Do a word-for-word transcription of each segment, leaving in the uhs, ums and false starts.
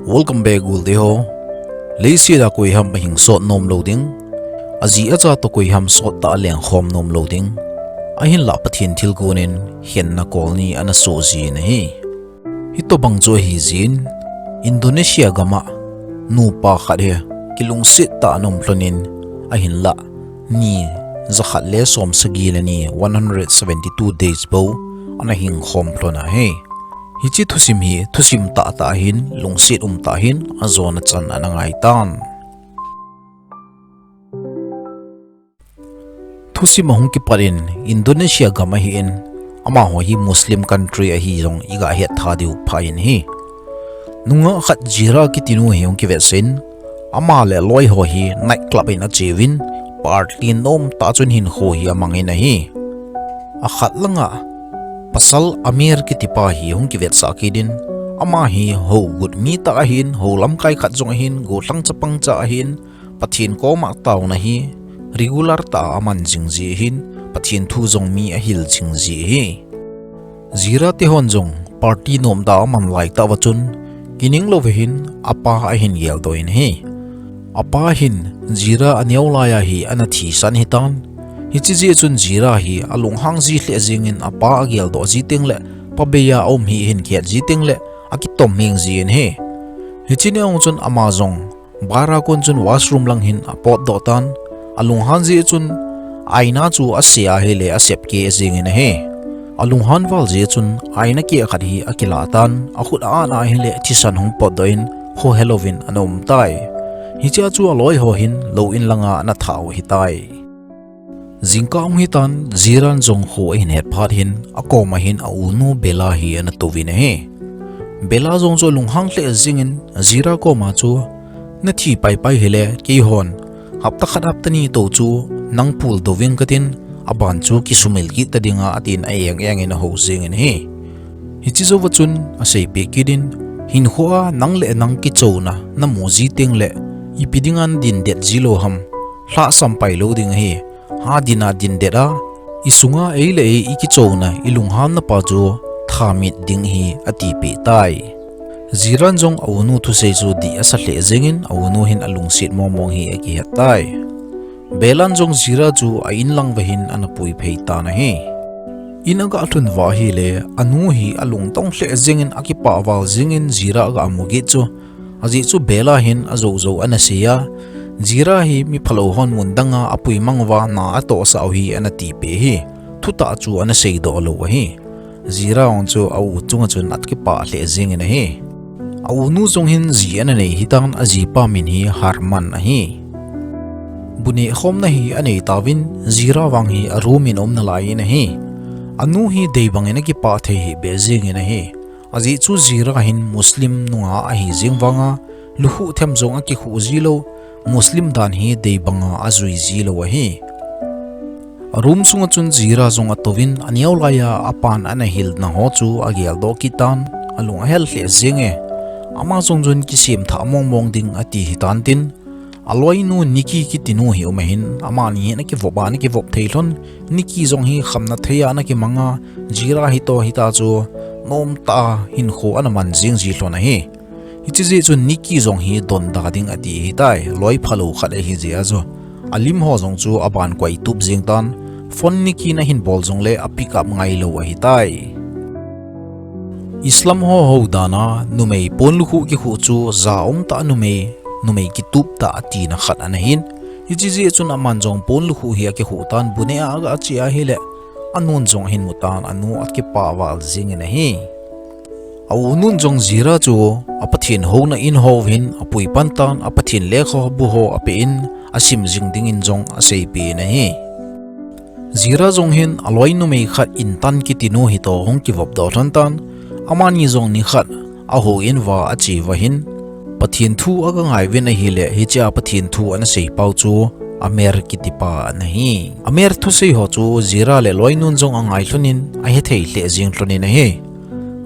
Welcome back, gulte ho. Leiset a koi ham ahing sot nom lou ding, aji acha toh koi ham sot tah a lengkhom nom lou ding, ahinlah Pathen thilgon in hinna kol ni ana soh jin ahi. Hitobang chu ahi jin, Indonesia gam a nupa khat hi kilungset tah a ana um lhon in, ahinlah ni jakhat le som sagi le ni, one hundred seventy two days bou ana hing khom lhon ahi. Hiche thusim hi thusim tahtah ahin, lungset um tah ahin, ajona chan ana ngai tan. Thusim ahung kipat in Indonesia gam ahin, amaho hi Muslim country ahi jong iga het tha diu pha in ahi. Nungah khat Zira kiti nu hi hung kivetsah in, ama le aloi ho hi night club in ache uvin, party nom tah chun hinkho hi amang in ahi. Akhat langa pasal Amir kiti pa hi hung kivetsah kit in, ama hi hougut mi tah ahin, hou lamkai khat jong ahin, gollhang chapang cha ahin, Pathen koma taona hi regular tah a aman jing ji ahin, Pathen thu jong mi ahil jing ji ahi. Zira te hon jong party nom tah a aman lai tah uva chun, kining louva hin apa ahin geldoh in ahi. Apa hin Zira aneo lai a hi ana thisan ahitan. Hiche jeh chun Zira hi alunghang ji lheh jeng in, apa ageldoh ji teng le, pabeiya aum hi ahin het ji teng le, akitom meng ji in ahi. Hiche ni a hung chun ama jong bar a kon chun washroom lang hin apotdoh tan, alunghan jeh chun aina chu ase ahile asep keh jeng in ahi. Alunghan val jeh chun aina keh khat hi akilah tan, akhut a-an ahile thisan hung potdoh in, khohe louvin ana um tai. Hichea chu aloi ho hin lou in langa ana thah u ahitai. Jingkah ahung hitan, Ziran jong kho ahin het phat hin, akoma hin aunu Bela hi ana touvin ahi. Bela jong chu alunghang lheh jeng in, Zira koma chu, nathi paipai hile, keihon hapta khat hapta ni tou chu nang puldou ving katin, aban chu kisumil kit ta dinga, atin a-eng eng in ahou jeng in ahi. Hiche jouva chun aseipeh kit in, hinkhoa nang le nang kichouna namu ji teng le, ipi dinga nadindet ji lou ham, lhahsam pai lou ding ahi. Hadin a dindet a, isunga ei le ei ikichouna, ilunghanna pa chu thamit ding ahi, atipeh tai. Ziran jong aunu thusei chu dih asa lheh jeng in, aunu hin alungset mong mong hi akihet tai. Belan jong Zira chu a-in lang uva hin ana pui phei tan ahi. In aga lhun uva ahile, anu hi alungtong lheh jeng in, akipah val jeng in Zira aga mu kit chu. Ajeh chu Bela hin ajou jou ana sei a, Zira hi mi phalou hon mun danga apui mang uva na atohsah u hi ana tipeh ahi. Thutah chu ana seidoh lou ahi. Zira jong chu a-u chunga chun akipah lheh jeng in ahi. A-unu jong hin ji ana nei ahitan, ajipa min hi Harman ahi. Bu nehkhomna hi anei tauvin, Zira vang hi a-room in aum nalai in ahi. Anu hi deibang in akipah thei hih beh jeng in ahi. Ajeh chu Zira hin Muslim nungah ahi jeng vanga, lukhuh them jong akikhuh ji lou, Muslim dan hi deibanga ajui ji lou ahi. A-room sunga chun Zira jong atouvin, aneo laiya apan ana hilna ho chu ageldoh kit tan, alung ahel lheh jeng e. Ama jong chun kisem thah mong mong ding ati ahitan tin, aloinu Niki kiti nu hi um ahin, amani hi ana kivop a, ana kivop thei lhon, Niki jong hi khamna thei a ana kimang a, Zira hitoh hita chu nomtah a hinkho ana man jeng ji lhon ahi. Hiche jeh chun Niki jong hi donda ding ati ahitai, loi phalou khat ahi jeh a chu. Alim ho jong chu aban koi tup jeng tan, phone Niki in ahin bol jongle a-pick up ngai lou ahitai. Islam ho hou dan a, numei pon lukhuh kikhuh chu ja umtah a numei, numei kitup tah atina khat ana hin. Hiche jeh chun aman jong pon lukhuh hi akikhuh tan, bu neh a aga che ahile, anun jong ahin mu tan, anu akipah val jeng in ahi. A-unun jong Zira chu a-Pathen houna in ho hin apui pan tan, a-Pathen lekhabu ho ape in, asim jing dingin jong aseipeh in ahi. Zira jong hin aloi numei khat Intan kiti nu hitoh hung kivopdoh lhon tan, amani jong nikhat ahou in uva ache uva hin, Pathen thu aga ngai uvin ahile, hichea Pathen thu ana sei pau chu Amer kiti pa ana hi. Amer thusei ho chu Zira le aloinun jong angai lhon in ahethei lheh jeng lhon in ahi.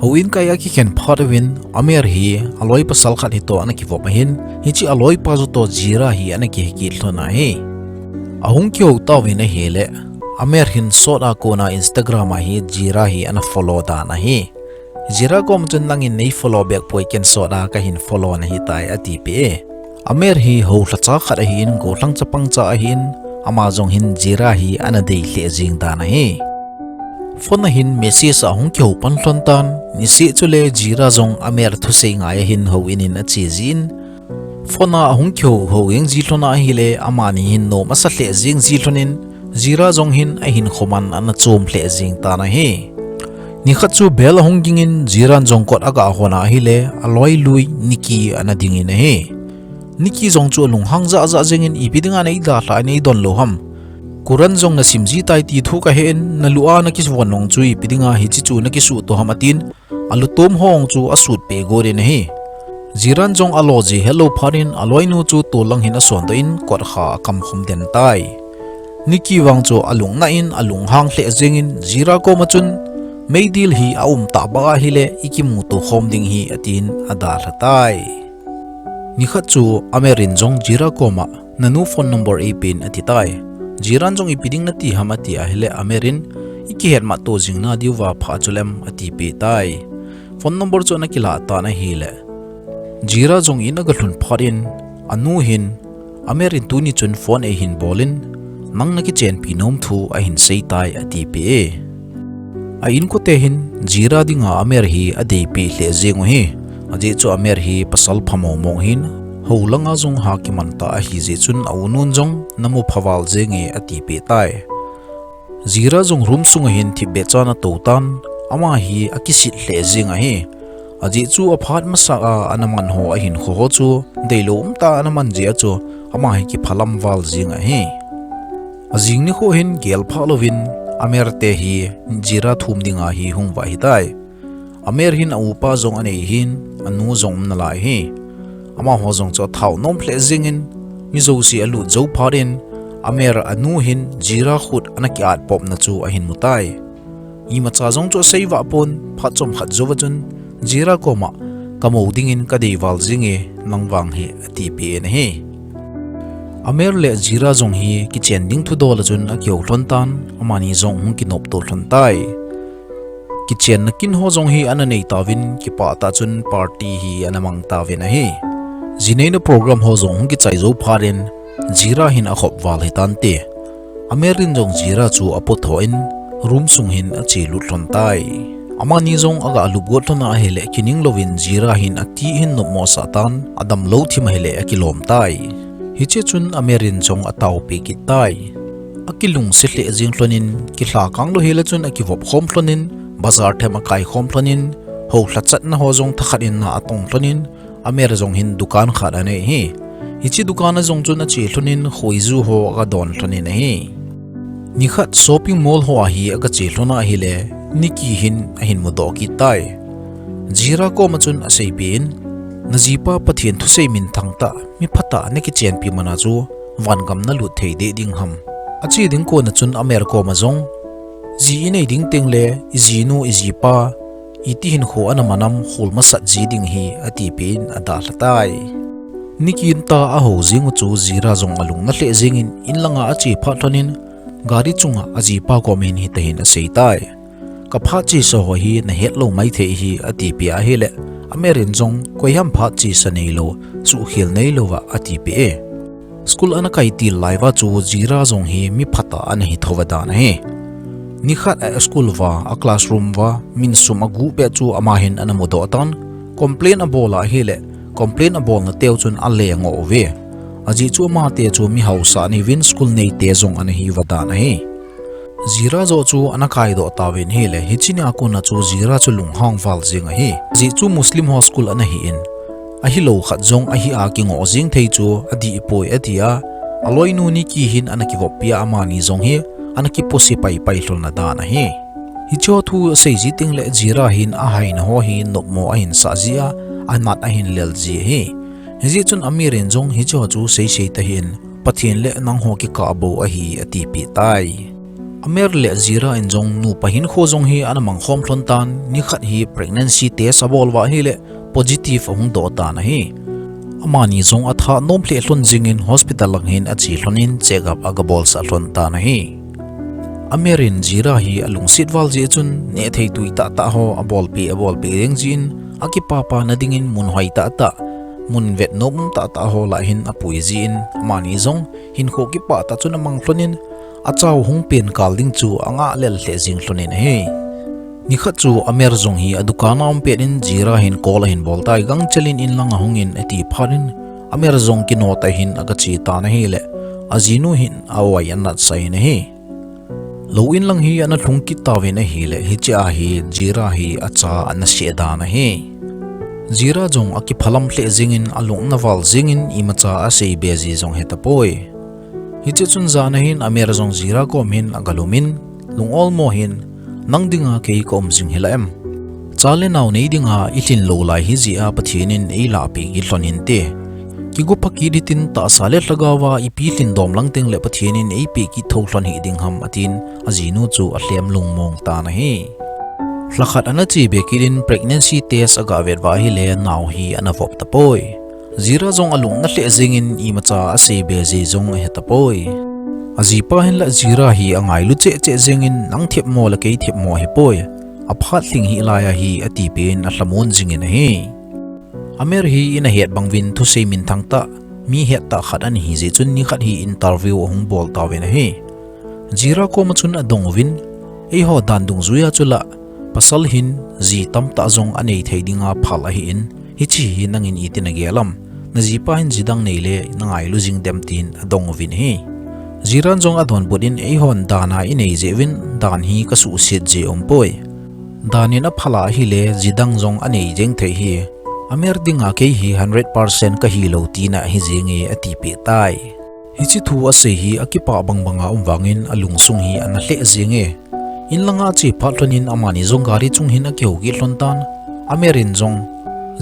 Houin kai a kikhen phat uvin Amer hi aloi pasal khat hitoh ana kivop ahin, hiche aloipa jotoh Zira hi ana kihe kit lhon ahi. Ahung kihou tauvin ahile, Amer hin sot a kona Instagram a hi Zira hi ana follow dan ahi. Jira koma chun nangin nei follow back poi, ken sot a kahin follow nahi tai, atipeh e. Amer hi houlhacha khat ahin, gollhang chapang cha ahin, ama jong hin Jira hi ana dei lheh jing dan ahi. Phone a hin message ahung kihou pan lhon tan, niseh chule Jira jong Amer thusei ngai ahin houin in ache jin, phone a ahung kihou hou jeng ji lhon ahile, amani hin nom asa lheh jeng ji lhon in, Jira jong hin ahinkho man ana chom lheh jeng tan ahi. Nikhat chu bell ahung ging in, Jiran jong kot aga hon ahile, aloilui Nikki ana ding in ahi. Nikki jong chu alunghang jahjah jeng in, ipi dinga nei dalha nei donlou ham? Quran jong nasim ji tai ti thu kahe in, nalu a nakivon nung chu ipi dinga hiche chu nakisuhto ham, atin, alutom ho chu asutpeh got in ahi. Jiran jong alo ji helou phat in, aloinu chu tollang hin asondoh in, kot kha akamkhum den tai. Nikki vang chu alungna in, alunghang lheh jeng in, Jira koma chun, meidil hi aum tahbeh ahile, ikimuto khom ding hi, atin adalha tai. Nikhat chu Amer in jong Jira koma, nanu phone number eipen, ati tai. Jiran jong ipi ding nati ham, ati ahile, Amer in, ikihetmat to jing nadiuva pha chulem, atipeh tai. Phone number chu ana kilah tan ahile, Jira jong in aga lhun phat in, anu hin, Amer in tuni chun phone eihin bol in, nang nakichenpi nom thu ahin sei tai, atipeh e. A inkote hin, Jira dinga Amer hi adeipeh lheh jeng u ahi. Ajeh chu Amer hi pasal phamo mong hin, hou langa jong ha kiman tah ahijeh chun aunun jong namu pha val jenge, atipeh tai. Jira jong room sunga hin thipbeh chan atou tan, ama hi akisit lheh jeng ahi. Ajeh chu aphat masa a ana man ho ahinkho ho chu, deilou umtah a ana man jeh a chu, ama hi kiphalam val jeng ahi. Ajing nikho hin gelphah louvin, Amer te hi Jira thum dinga hi hung va ahitai. Amer hin aupa jong anei hin, anu jong um nalai ahi. Amaho jong chu athao nom lheh jeng in, mi jouse alut jou phat in, Amer anu hin Jira khut ana kiat popna chu ahin mu tai. Imacha jong chu asei vah pon, phat chomkhat jouva chun, Jira koma, kamou dingin kadei val jenge, nang vang hi, atipeh in ahi. Amer le Jira jong hi kichen ding thudol a chun akihou lhon tan, amani jong hung kinopto lhon tai. Kichenna kin ho jong hi ana nei tauvin, kipah tah chun party hi ana mang tauvin ahi. Ji neina program ho jong hung kichai jou phat in, Jira hin akhop val hitante. Amer in jong Jira chu apo tho in, room sung hin ache lut lhon tai. Amani jong aga lup got lhon ahile, kining louvin Jira hin ati hin nopmo asah tan, adamlou thim ahile akilom tai. Hiche chun Amer in jong ataopi kit tai. Akilungset lheh jeng lhon in, kilha kanglou hile chun akivop khom lhon in, bazar them akai khom lhon in, houlhachatna ho jong thakhat in na atong lhon in, Amer jong hin dukan khat anei ahi. Hiche dukan a jong chun ache lhon in, khoiju ho aga don lhon in ahi. Nikhat shopping mall ho a hi aga che lhon ahile, Nikki hin ahin mudoh kit tai. Jira koma chun aseipeh in, najipa Pathen thusei minthang tah, mi phatah nakichenpi mana chu, vangam nalut thei deh ding ham? Ache ding kona chun Amer koma jong, ji inei ding tengle, ijinu, ijipa, iti hinkho ana man am, khol masat ji ding hi, atipeh in adalha tai. Nikki in tah ahou jeng u chu Jira jong alungna lheh jeng in, in langa ache phat lhon in, gari chunga ajipa koma hin hitahin asei tai. Kaphat chesa ho hi nahet lou maithei ahi, atipeh ahile, Amer in jong koiham phat chesa neilou, suhkhel neilouva atipeh e. School ana kai til lai uva chu Jira jong hi mi phatah ana hi thouva dan ahi. Nikhat a school uva, a classroom uva, min sum aguh pet chu ama hin ana mudoh tan, complain abol ahile, complain abolna teu chun ale ngoh uve. Ajeh chu amate chu mi hausa ana hiuvin, school neite jong ana hiuva dan ahi. Jira joh chu ana kaidoh tauvin ahile, hiche nia kona chu Jira chu lunghang val jeng ahi. Ajeh chu Muslim ho school ana hi in, ahilou khat jong ahi a kingoh jeng thei chu adih poi, atia, aloinu Nikki hin ana kivoppi a, amani jong hi ana kipusi paipai lhon na dan ahi. Hicheho thu asei ji tengle Jira hin ahaina ho hi nopmo ahin sah ji a, anat ahin lel ji ahi. Hijeh chun Amer in jong hicheho chu seisei tahih in, Pathen le nangho kikah bou ahi, atipeh tai. Amer le Jira in jong nupa hinkho jong hi ana mangkhom lhon tan, nikhat hi pregnancy test abol uva ahile positive ahung doh tan ahi. Amani jong atha nom lheh lhon jeng in hospital lang hin ache lhon in check up aga bolsah lhon tan ahi. Amer in Jira hi alungset val jeh chun, nehthei tui tahtah ho abolpeh, abolpeh ding jin, akipapa nadingin mun hoi tahtah, mun vetnom tahtah ho lah hin apui jin, amani jong hinkho kipah tah chun amang lhonin, achau hung pen kal ding chu angah lel lheh jing lhonin ahi. Nikhat chu Amer jong hi adukan a um pet in Jira hin call ahin bol tai, gangchel in inlang ahungin ati phat in, Amer jong kino tah hin aga che tan ahile, ajinu hin a-oi anatsah in ahi. Lou in lang hi ana lhung kit tauvin ahile, hichea hi Jira hi acha ana seh dan ahi. Jira jong akiphalam lheh jengin, alung ana val jengin, imacha asei be ji jong hetapoi. Hiche chun jan ahin Amer jong Jira kom hin aga lum in, lung olmo hin, nang dinga kei ka um jing hila em? Cha le nao nei dinga ilhin lou lai hi jeh a Pathen in eilahpeh kit lhon hinte. Kigo pha kit hitin, tahsa le lhagao a ipi lhin dom lang teng le Pathen in eipeh kit thou lhon hih ding ham, atin ajinu chu alhem lungmong tan ahi. Lhakhat ana che be kit in pregnancy test aga vet uva ahile nao hi ana vop tapoi. Jira jong alung ana lheh jengin imacha asei be ji jong ahetapoi. Ajipa hin la Jira hi angailu cheh cheh jengin, nang themmo le kei themmo ahipoi. Aphat lhing hih lai ahi, atipeh in alhamon jingin ahi. Amer hi in ahet bang uvin thusei minthang tah, mi het tah khat ana hi jeh chun nikhat hi interview ahung bol tauvin ahi. Jira koma chun adong uvin, eiho dan dungjuia chu la, pasal hin ji tamtah jong anei thei dinga phal ahin, hiche hi nangin iti nagel am? Najipa hin ji dang nei le nangailu jing dem, tin adong uvin ahi. Jiran jong adonbut in, eihon dan a inei jeh uvin, dan hi kasuhset jeh umpoi. Dan in aphal a ahile, ji dang jong anei jeng thei hi. Amer dinga kei hi hundred percent kahilou tina ahi jenge, atipeh tai. Hiche thu asei hi akipah bang banga um vangin alungsung hi ana lheh jenge. Inlanga ache phat lhonin amani jong gari chung hin akihou kit lhon tan. Amer in jong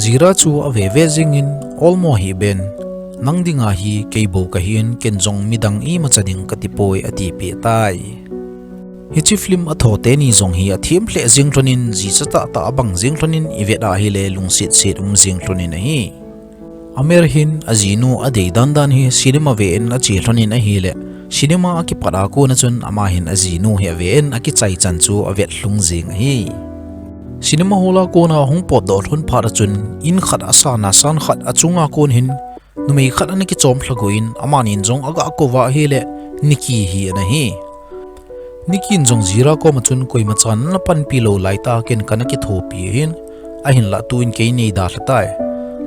Jira chu ave ve jengin, olmo hih ben, nang dinga hi kei bou kahin, ken jong midang imacha ding katipoi, atipeh tai. Hiche film atho teni jong hi athem lheh jeng lhonin, jicha tahtah abang jeng lhonin, ivet a ahile lungset set um jeng lhonin ahi. Amer hin ajinu adei dan dan hi cinema ve in ache lhonin ahile, cinema akipat a kona chun ama hin ajinu hi ave in akichai chan chu avet lhung jeng ahi. Cinema hall a kona ahung potdoh lhon phat a chun, in khat asan a san khat achunga kon hin numei khat ana kichom lhagu in, amanin jong aga kouva ahile, Nikki hi ana hi. Nikki in jong Jira koma chun, koimachan napanpi lou laitah ken kana kithopi ahin, ahinlah tuin kei neidalha tai.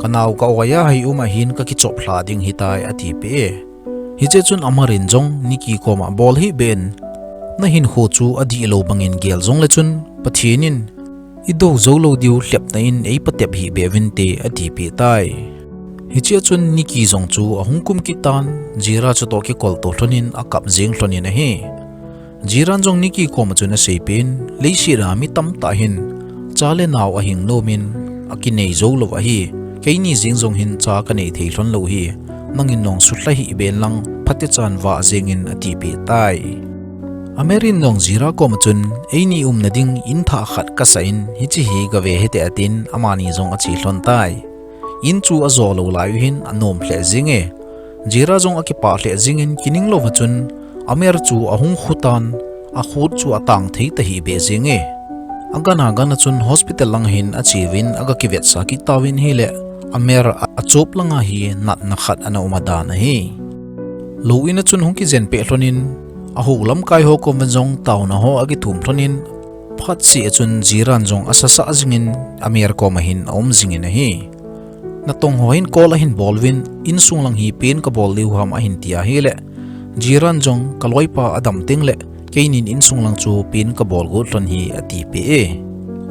Kanao ka-oi a hei um ahin kakichop lha ding hitai, atipeh e. Hiche chun Amer in jong Nikki koma, bol hih ben, nahinkho chu adihlou bangin gel jongle chun, Pathen in idou joulou diu lhepna in eipatep hih be uvinte, atipeh tai. Hichea chun Nikki jong chu ahung kum kit tan, Jira chutoh kikolto lhonin akap jeng lhonin ahi. Jiran jong Nikki koma chun aseipeh in, leiset a mi tamtah hin cha le nao ahing nomin akinei joulou ahi. Keini jeng jong hin cha kanei thei lhon lou hi. Nangin nong sulha hih ben lang, phatechan vah jengin, atipeh tai. Amer in jong Jira koma chun, eini umna ding in thah khat kasah in, hiche hi gave hite, atin amani jong ache lhon tai. In chu ajo lou lai u hin anom lheh jenge. Jira jong akipah lheh jengin, kining louva chun Amer chu ahung khutan, akhut chu atang thei tahih beh jenge. Agan agan a chun hospital lang hin acheuvin aga kivetsah kit tauvin ahile, Amer a, achop langa hi natna khat ana um adan ahi. Lou in a chun hung kijen peh lhonin, ahou lamkai ho koma jong taona ho akithum lhonin, phatseh a chun Jiran jong asasah jingin Amer koma hin aum jingin ahi. Natong ho hin call ahin bol uvin, insung lang hi pen kabol diu ham ahin ti ahile, Jiran jong kaloipa adam tengle, keinin insung lang chu pen kabol got lhon hi atipeh e.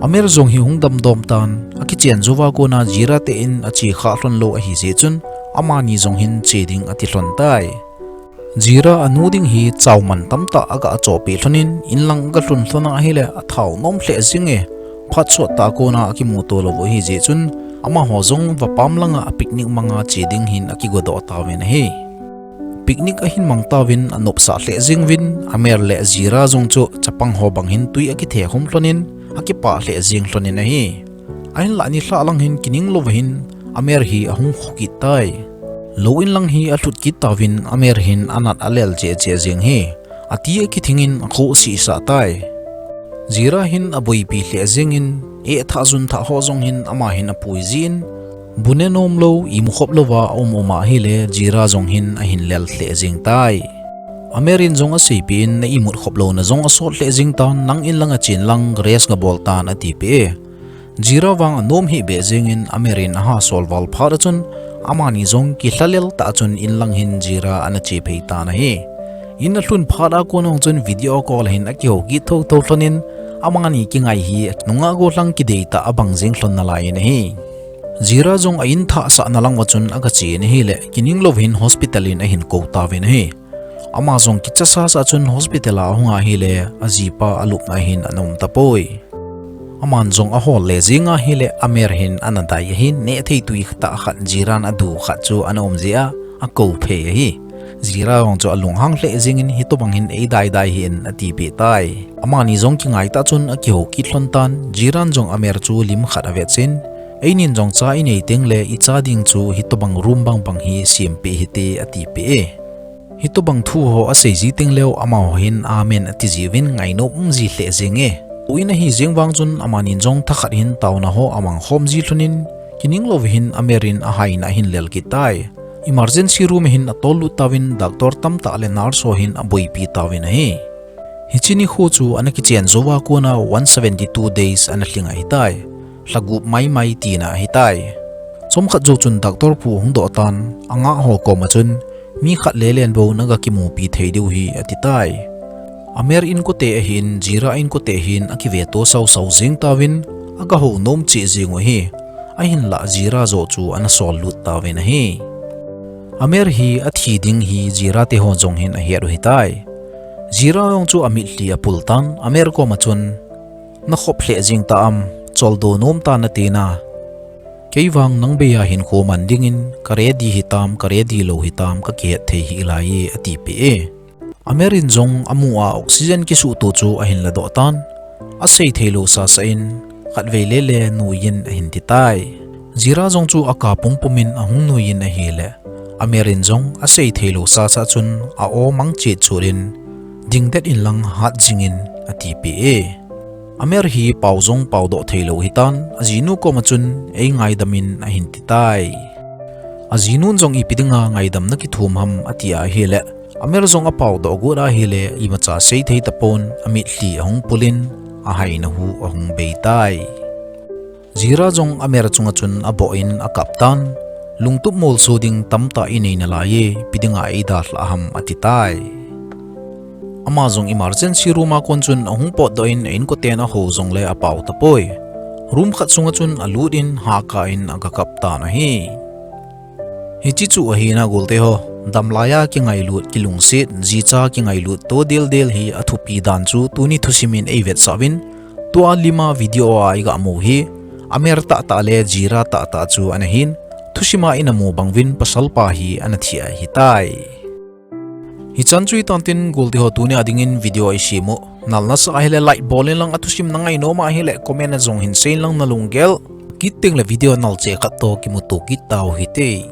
Amer jong hi hung damdom tan, akichen jouva kona Jira te in ache khah lhon lou ahi jeh chun, amani jong hin che ding ati lhon tai. Jira anu ding hi chauman tamtah aga chohpeh lhonin, inlang aga lhun lhon ahile athao nom lheh jenge. Phat sot tah a kona akimuto lou u ahi jeh chun, amaho jong vapam langa picnic manga che ding hin akigodoh tauvin ahi. Picnic ahin mang tauvin anopsah lheh jeng uvin, Amer le Jira jong chu chapang ho bang hin tui akithe khum lhonin, akipah lheh jeng lhonin ahi. Ahinlah nilhah lang hin kining louva hin Amer hi ahung khu kit tai. Lou in lang hi alhut kit tauvin Amer hin anat alel cheh cheh jeng hi. Ati akithingin akhoh sisah tai. Jira hin aboipi lheh jengin, eh thah jun thah ho jong hin ama hin apui jin, bu ne nom lou, imu khop louva aum um ahile, Jira jong hin ahin lel lheh jeng tai. Amer in jong aseipeh in, na imut khop louna jong asot lheh jeng tan, nang in lang achen lang, rest gabol tan atipeh e. Jira vang anom hih beh jengin Amer in aha sol val phat achun, amani jong kilhalel tah achun in lang hin Jira ana che phei tan ahi. In alhun phat a kon hung chun video call hin akihou kit thotho lhonin, amani kingai hi nungah gollhang kidei tah abang jeng lhon nalai in ahi. Jira jong a in thah sahna lang uva chun agache in ahile, kining lou hin hospital in ahin kou tauvin ahi. Ama jong kicha sasa chun hospital a ahung ahile, ajipa alupna hin ana um tapoi. Aman jong ahol le jeng ahile, Amer hin ana dai ahin, neh thei tui tah khat Jiran adu khat chu ana um jeh a, akou phei ahi. Jira jong chu alunghang lheh jengin, hitobang hin eidai dai hih in atipeh tai. Amani jong kingai tah chun akihou kit lhon tan, Jiran jong Amer chu lim khat avet chen, einin jong cha inei tengle icha ding chu hitobang room bang bang hi sempeh hite atipeh e. Hitobang thu ho asei ji tengleu amaho hin amen ati jiuvin ngainom um ji lheh jeng e. Tuin ahi jeng vang chun amanin jong thakhat hin taona ho amang khom ji lhonin, kining lou hin Amer in ahaina ahin lel kit tai. Emergency room a hin atol lut tauvin doctor tamtah le nurse ho hin aboipi tauvin ahi. Hiche nikho chu ana kichen jouva kona one seventy two days ana lhing ahitai. Lha gup maimai tina ahitai. Chomkhat jou chun doctor pu ahung doh tan, angah ho koma chun, mi khat lelen bou naga kimupi thei diu hi ati tai. Amer inkote ahin, Jira inkote hin akiveto sausau jeng tauvin, aga hounom cheh jeng u ahi. Ahinlah Jira joh chu ana sol lut tauvin ahi. Amer hi athi ding hi Jira te ho jong hin ahet u ahitai. Jira jong chu amitlhi apul tan, Amer koma chun, nakhop lheh jeng ta am, choldo nom ta nate na. Kei vang nang bei a hinkho man dingin, ka ready hitam, ka ready lou hitam, kakihet thei hih lai e, atipeh e. Amer in jong amu a oxygen kisuhto chu ahin ladoh tan. Asei theilou sasa in, khatvei lele nuiyin ahin ti tai. Jira jong chu aka pumpum in ahung nuiyin ahile, Amer in jong asei theilou sasa chun a-o mang chetchut in, dingdet in lang hat jingin atipeh e. Amer hi pao jong paodoh theilou hitan, ajinu koma chun eingaidam in ahin ti tai. Ajinun jong ipi dinga ngaidamna kithum ham ati ahile, Amer jong apaodoh got ahile imacha sei thei tapon, amitlhi ahung pul in, ahaina hu ahung bei tai. Jira jong Amer chunga chun aboh in akap tan, lungtup molso ding tamtah inei nalai e, ipi dinga eidalhah ham ati tai. Ama jong emergency room a kon chun ahung potdoh in a-inkoten ahou jongle apao tapoi. Room khat sunga chun alut in haka in aga kap tan ahi. Hiche chu ahina golte ho, damlai a kingailut, kilungset, jicha kingailut to deldel hi athupi dan chu tuni thusim in eivetsah uvin, tua lima video a igamu hi, Amer tahtah le Jira tahtah chu ana hin, thusima inamu bang uvin pasalpa hi ana thi ahitai. Hichan chu hitan tin golte ho, tunia dingin video isem u. Nal nasa ahile like bol in lang, athusim nangainom ahile comment a jong hin seiyin lang nalunggel. Kit tengle video nalcheh khat toh kimuto kit tau hite.